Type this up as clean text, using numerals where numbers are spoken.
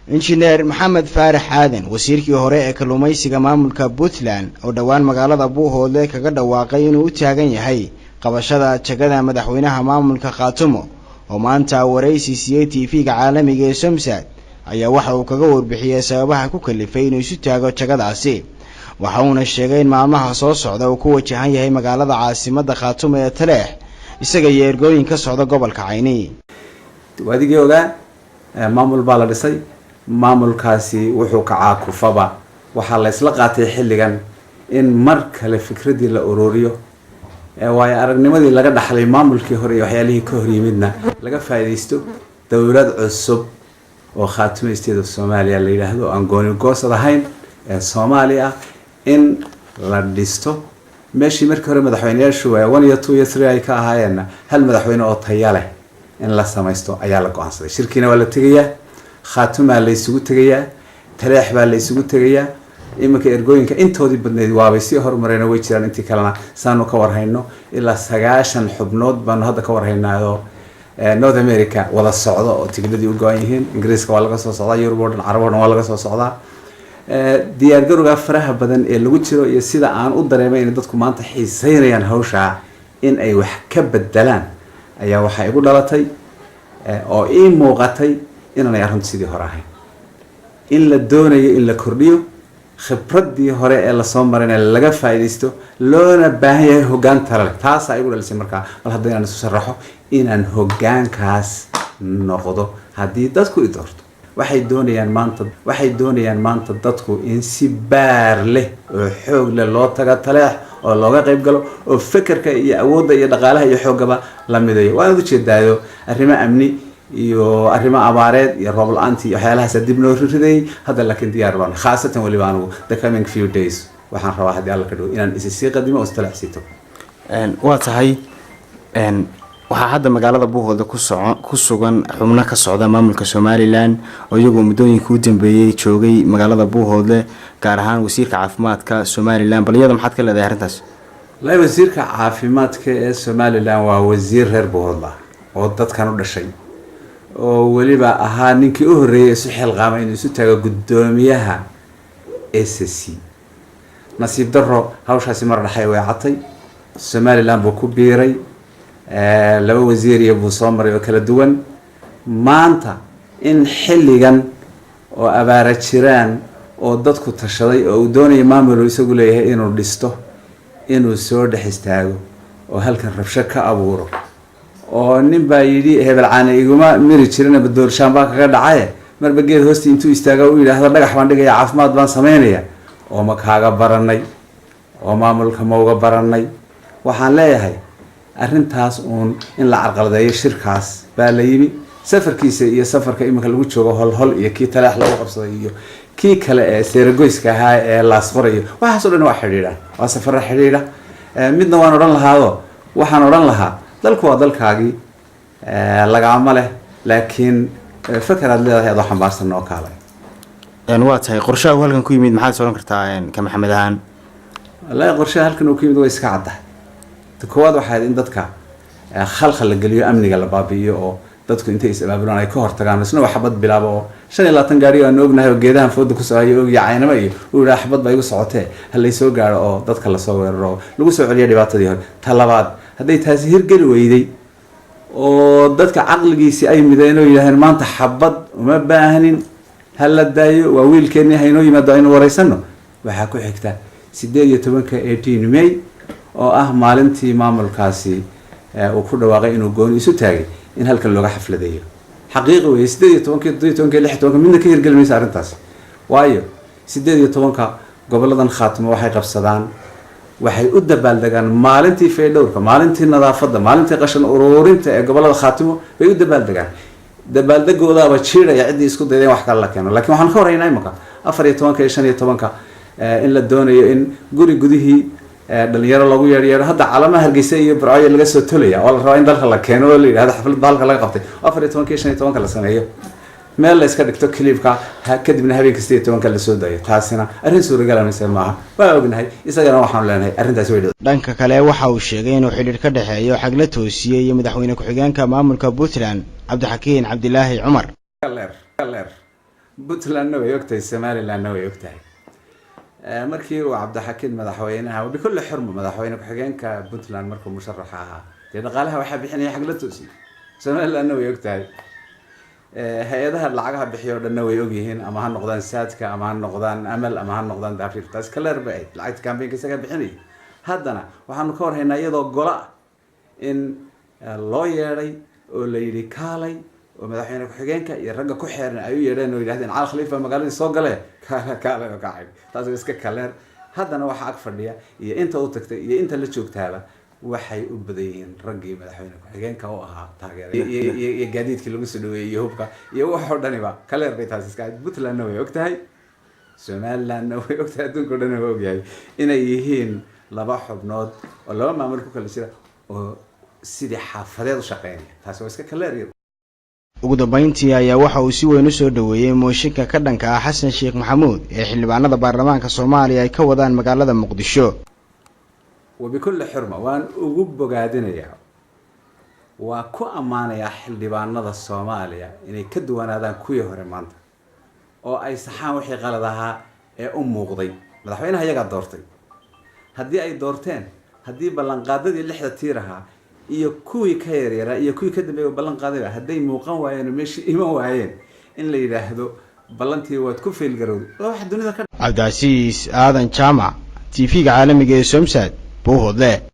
Injineer Maxamed Faarax Aadan, wasiirkii hore ee kalluumaysiga maamulka Puntland, oo dhowaan magaalada Buuhoodle kaga dhawaaqay inuu u taagan yahay qabashada jagada madaxweynaha maamulka Khaatumo, oo maanta waraysi siiyey TV-ga caalamiga ee Somsad, ayaa waxa uu kaga warbixiyey sababaha ku kalifay inuu isu taago jagadaasi. Waxa uuna sheegay in maalmaha soo socda uu ku wajahan yahay magaalada caasimadda Khaatumo ee Taleex, isaga iyo ergooyin ka socda gobolka Cayni. Adigii ogaa, maamul baa la dhisay. Maamulkaasi wuxuu kacaa kufaba. Waxaa la isla qaatay xilligan in mar kale fikraddii la ururiyo, waayo aragnimadii laga dhaxlay maamulkii hore iyo waxyaalihii ka hor yimidna laga faa'iidaysto, dowlad cusub oo Khaatumo State of Somalia la yidhaahdo, aan gooni goosad ahayn ee Soomaaliya ah, in la dhisto. Meeshii markii hore madaxweyneyaashu one iyo two iyo three ay ka ahaayeenna, hal madaxweyne oo taya leh in la samaysto ayaa la go-aansaday. Shirkiina waa la tegayaa, Khaatumaa la isugu tegayaa, Taleex baa la isugu tegayaa. Iminka ergooyinka intoodii badnayd waabay sii horumareen, way jiraan. Intii kalena saanu ka warhayno ilaa 90 xubnood baanu hadda ka warhaynaayo North America wada socdo oo tigidhadii u go-an yihiin. Ingiriiska waa laga soo socdaa, Yurub oo dhan, Carab oo dhan waa laga soo socdaa. Diyaargarowga faraha badan ee lagu jiro iyo sida aan u dareemay inay dadku maanta xiiseynayaan hawshaa in ay wax ka bedelaan ayaa waxaa igu dhalatay oo ii muuqatay inaanay arrintu sidii hore ahayn, in la doonayo in la kordhiyo khibraddii hore ee lasoo marayna laga faa'iidaysto, loona baahan yahay hoggaan tala leh. Taasaa igu dhalisay markaa bal hadda inaan isu sharaxo, inaan hoggaankaas noqdo haddii dadku i doorto. Waxay doonayaan maanta dadku in si baar leh oo xoog leh loo taga Taleex oo looga qayb galo, oo fekerka iyo awoodda iyo dhaqaalaha iyo xooggaba la midayo. Waanaad ujeedaayo, arrimo amni iyo arrimo abaareed iyo roob la-aantii iyo waxyaalahaasa dib noo ridayay hadda, laakiin diyaar baan. Khaasatan weliba anigu the coming few days waxaan rabaa, haddii Alla ka dhigo, inaan isi sii qadimo oo istalax siito. Waa tahay. Waxaa hadda magaalada Buuhoodle ku soco ku sugan xubno ka socda maamulka Somaliland oo iyagoo muddooyinka u dambeeyey joogay magaalada Buuhoodle, gaar ahaan wasiirka caafimaadka Somaliland. Bal iyada maxaad ka leedahay arrintaas? Wallaahi, wasiirka caafimaadka ee Somaliland waa wasiir reer Buuhoodla oo dadkan u dhashay, oo weliba ahaa ninkii u horreeyay isu xilqaamay inuu isu taago guddoomiyaha SSC. Nasiib daro, hawshaasi mar dhaxay weecatay. Somaliland buu ku biiray, laba wasiir iyo buu soo maray oo kala duwan. Maanta in xilligan oo abaara jiraan oo dadku tashaday oo uu doonaya maamul isagu leeyahay inuu dhisto, inuu soo dhex istaago oo halkan rabsho ka abuuro, oo nin baa yidhi "Hebel caane iguma miri jirin, badoorshaan baa kaga dhacaye," marba geed hoostii intuu istaaga u yidhaahdo "Dhagax baan dhigaya, caafimaad baan sameynaya," oo ma kaaga baranay oo maamulka ma uga baranay? Waxaan leeyahay arrintaas uun in la carqaladeeyo shirkaas baa la yimi. Safarkiisa iyo safarka iminka lagu joogo Holhol iyo kii Taleex lagu qabsaday iyo kii kale ee seeragoyska ahaa ee Laasqorayo, waxaas o dhan waa xidhiidha, waa safaro xidhiidha. Midna waan odhan lahaado, waxaan odhan lahaa dalku waa dalkaagii, lagaama leh, laakiin feker aad leedahay adoo xambaarsan oo kaalay. Waa tahay. Qorshaha uu halkan ku yimid maxaad is odhan kartaa ka Maxamed ahaan? Wallaahi, qorshaha halkan uu ku yimid waa iska caddahay. Ta koowaad waxay ahayd in dadka khalkhal la geliyo, amniga la baabi'iyo, oo dadku intay is abaabulaan ay ka hortagaan. Isna waa xabad bilaabo oo 25 gaari aan ognahay oo geedahan fooda kusoo hayo ogiya Caynamo iyo uu yidhaha "Xabad baa igu socotee, ha laysoo gaaro," oo dadka lasoo weeraro oo lagu soo celiyo dhibaatadii hore. Ta labaad, hadday taasi hirgeli weyday oo dadka caqligiisii ay mideen oo yidhahdeen "Maanta xabad uma baahnin, ha la daayo, waa wiilkeennii, haynoo yimaado, aynu wareysano," waxaa ku xigta 18-ka 18 May, oo ah maalintii maamulkaasi uu ku dhawaaqay inuu gooni isu taagay, in halkan looga xafladeeyo. Xaqiiqi weeye, 18-ki, 17-ki, 16-ka midna ka hirgeli maysa arrintaas. Waayo, 18-ka goboladan Khaatimo waxay qabsadaan, waxay u dabaaldegaan maalintii faydhowrka, maalintii nadaafadda, maalintii qashin ururinta ee gobolada Khaatimo bay u dabaaldegaan. Dabaaldegoodaaba jiidhaya ciddii isku dayda in wax kale la keeno. Lakin waxaan ka horreynaa imika 14-ka iyo 15-ka in la doonayo in guri gudihii dhalinyaro loogu yeedho yeedho. Hadda calamaha Hargeysa iyo Burcooya laga soo tolaya oo la rabaa in dalka la keeno oo la yidhahdo xaflad ba halka laga qabtay, 14-ka iyo 15-ka la sameeyo, meel la iska dhigto clipka, kadibna habeenka 18-ka lasoo daayo. Taasina arrin suuragalanaysa maaha, waa ognahay. Isagana waxaanu leenahay arrintaasi way Dhanka kale, waxa uu sheegay inuu xidhiir ka dhexeeyo Xagla Toosiye iyo madaxweyne ku-xigeenka maamulka Puntland, Cabdixakiin Cabdilaahi Cumar. Leer leer. Puntlandna way ogtahay, Somalilandna way ogtahay. Markii uu Cabdixakiin madaxweynaha, bikulli xurma, madaxweyne ku-xigeenka Puntland, markuu musharaxa ahaa, dee dhaqaalaha waxaa bixinaya Xagla Toosiye. Somalilandna way ogtahay, hay-adaha lacagaha bixiyo o dhanna way ogyihiin, ama ha noqdaan Saadka, ama ha noqdaan Amal, ama ha noqdaan Daafir. Taas clear bay ahayd, lacagta campaignka isagaa bixinaya. Haddana waxaanu ka warhaynaa iyadoo gola ah in loo yeedhay oo la yidhi kaalay, oo madaxweyne ku-xigeenka iyo ragga ku xeeran ay u yeedheen oo yidhahdeen Cali Khaliifa magaaladii soo galee, kaale kaalay oo kacay. Taas waa iska clear. Haddana waxaa ag fadhiya iyo inta u tagtay iyo inta la joogtaaba waxay u badan yihiin raggii madaxweyne ku-xigeenka u ahaa taageera, iyo gaadiidkii lagu soo dhaweeyey iyo hubka iyo waxoo dhaniba clear bay taas iska ahayd. Puntlandna way og tahay, Somalilandna way ogtahay, adduunka o dhan waa ogyahay inay yihiin laba xubnood oo laba maamul ku kala jira oo sidii xaafadeed u shaqeynaya. Taasi waa iska clear. Ugu dambeyntii ayaa waxa uu si weyn usoo dhoweeyey mooshinka ka dhanka ah Xasan Sheekh Maxamuud ee xildhibaanada baarlamaanka Soomaaliya ay ka wadaan magaalada Muqdisho. Wabikulli xurma, waan ugu bogaadinayaa, waa ku ammaanayaa xildhibaanada Soomaaliya inay ka duwanaadaan kuwii hore maanta oo ay saxaan wixii qalad ahaa ee u muuqday. Madaxweynaha iyagaa doortay. Haddii ay doorteen, haddii ballanqaadadii lixda tiir ahaa iyo kuwii ka yaryaraa iyo kuwii ka dambeeyay ballan qaadayba hadday muuqan waayeen oo meeshii iman waayeen, in la yidhaahdo ballantii waad ku failgarowday, waa wax dunida ka Cabdicasiis Aadan Jaamac, TV-ga caalamiga ee Somsad, Buuhoodle.